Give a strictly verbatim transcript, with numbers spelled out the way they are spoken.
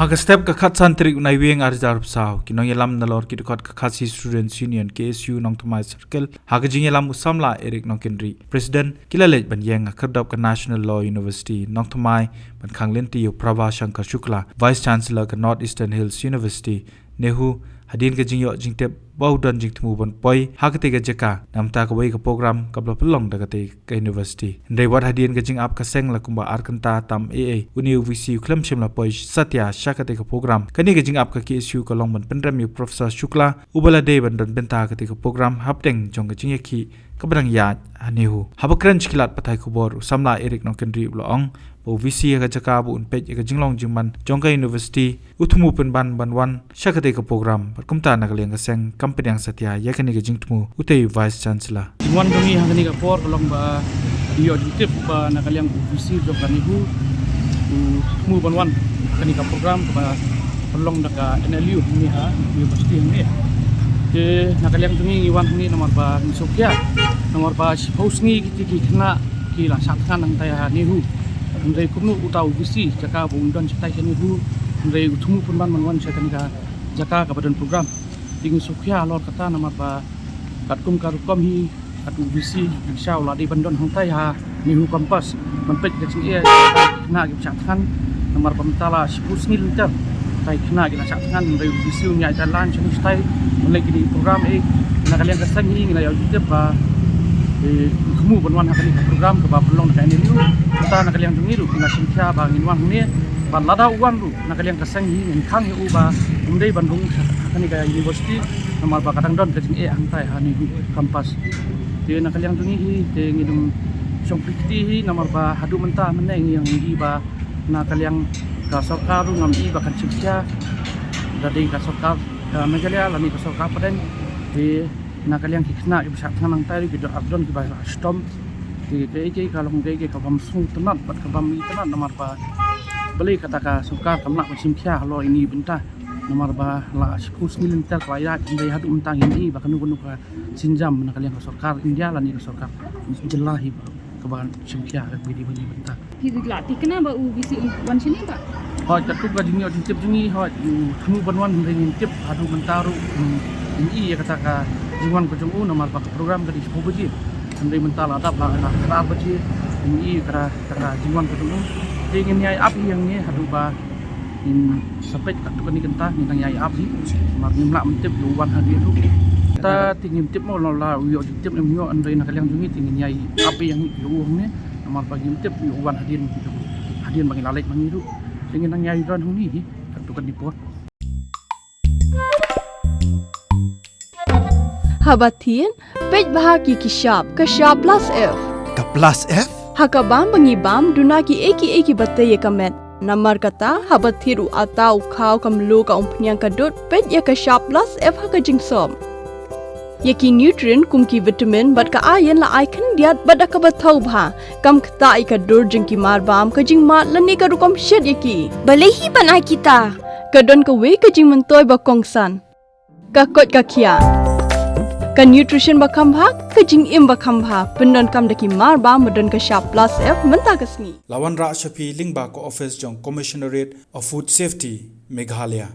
Ha ka step ka khatsan tarik u Naiwieng arhajar arphew saw, ki nongïalam nalor ki dkhot ka Khasi Students Union, K S U, Nongthymmai Circle, ha ka jingïalam u samla Eric Nongkynrih, President, ki la leit ban ïeng ha khyrdop ka National Law University Nongthymmai, ban khang lynti ïa u Prabha Shankar Shukla, Vice Chancellor ka North Eastern Hills University, NEHU, hadien ka jingïoh jingtip ba u don jingthmu ban poi ha katei ka jaka, namar kawei ka program kaba la pynlong da katei ka university. Hynrei wat hadien ka jingap ka seng la kumba ar kynta tam eh eh, une u V C u khlem shym la poi satia sha katei ka program. Kane ka jingap ka K S U ka long ban pynrem ïa u Professor Shukla, uba la dei ban don bynta katei ka program hapdeng jong ka jingïakhih kaba dang ïaid ha NEHU. Haba kren sha ki lad pathai khubor, u samla Eric Nongkynrih u la ong ba u V C ha ka jaka ba un peit ïa ka jinglong jingman jong ka university, u thmu pynban ban wan sha katei ka program, bad kumta na ka liang ka seng kam pdiang satia ïa kane ka jingthmu, utei u Vice Chancellor. Jingwan jong ngi ha kane ka por ka long ba ngi ïoh jingtip ba na ka liang u V C jong ka NEHU u thmu ban wan ha kane ka program kaba pynlong da ka N L U hangne ha university hangne. Te na ka liang jong ngi ngi wan hangne namar ba ngi sngewkhia, namar ba shiphew sngi ki, ki khynnah ki la shah thngan hangtai ha NEHU. Hynrei kumno uta u V C, jaka ba un don shatai sha NEHU, hynrei u thmu pynban ban wan sha kane ka jaka kaba don program. Te ngi sngewkhia halor kata namar ba katkum ka rukom hi, kat u V C, u sha u la dei ban don hangtai ha NEHU campus ban peit ka jingeh ki khynnah kiba shah thngan, namar ba mynta la shiphew sngi lynter tai khynnah ki la shah thngan, hynrei u V C un ïaid jailan shane shatai ban leh kine ki program. Eh, na ka liang ka seng hi ngi la ïoh jingtip ba, eh, u thmu ban wan ha kane ka program kaba pynlong da ka N L U. Mynta na ka liang jong ngi ruh ngi la sngewkhia ba ngin wan hangne, bad lada u wan ruh na ka liang ka seng hi ngin khang ïa u ba um dei ban rung sha kane ka university, namar ba ka dang don ka jingeh hangtai ha NEHU campus. Te na ka liang jong ngi hi te ngin ym shong pyrkhat hi, namar ba haduh mynta mynne ngi ïa ngi i ba na ka liang ka sorkar ruh ngam i ba kan sngewkhia da dei ka sorkar ka Meghalaya lane ka sorkar pdeng. Te na ka liang ki khynnah kiba shah thngan hangtai ruh ki don, ap don kiba la shitom. Te kaei kaei ka long kaei kaei ka bym sngewtynnat bad ka bym itynnat, namar ba balei kata ka sorkar kam lah ban sngewkhia halor ine i bynta, namar ba la shiphew sngi lynter ka la ïaid, hynrei haduh mynta ngim i ba kano kano ka sienjam na ka liang ka sorkar India lane ka sorkar jylla hi ba kaba sngewkhia ha kaba ine i bynta. Phi la thikna ba u V C un wan shane ba? Hooid, katkum ka jingïoh jingtip jong ngi, hooid, u thmu ban wan, hynrei ngim tip haduh mynta ruh, um, ngim i ïa kata ka jingwan ka jong u, namar ba ka program ka dei shiphew baje. Hynrei mynta la dap la, la khatar baje, ngim i ïa kata, kata ka jingwan ka jong u. Te ngin ïai ap hi ïa ngi haduh ba ngin sa peit katto katne kynta, ngin nang ïai ap hi. Namar ngim lah ban tip ïa u wan hadien ruh. Ta te ngim tip mo la u ïoh jingtip ne em ïoh, hynrei na ka liang jong ngi te ngin ïai ap hi ïa ngi ïa u hangne. Namar ba ngim tip ïa u wan hadien, hadien ba ngi la leit ma ngi ruh. Te ngin nang ïai don hangne hi katto katne por. Haba thied, peit bha ki ki shap, ka shap plus F. Ka plus F? Ha ka bam ba ngi bam, duna kiei kiei kiba tei ïa ka met. Namar kata, haba thied u atta, u khaw, ka mluh, ka umphniang, ka dud, peit ïa ka shap plus F ha ka jingsop. Ïa ki nutrient kum ki vitamin bad ka iron la ai khyndiat bad da kaba thaw bha. Kam ktah ïa ka dur jong ki mar bam, ka jingmad lane ka rukom shet ïa ki. Balei hi ban ai kita? Ka don kawei ka jingmyntoi ba kongsan. Ka koit ka khiah. Ka nutrition ba kham bha, ka jingim ba kham bha. Pyndonkam da ki mar bam ba don ka shap plus F mynta ka sngi. La wanrah sha phi lyngba ka office jong Commissionerate of Food Safety, Meghalaya.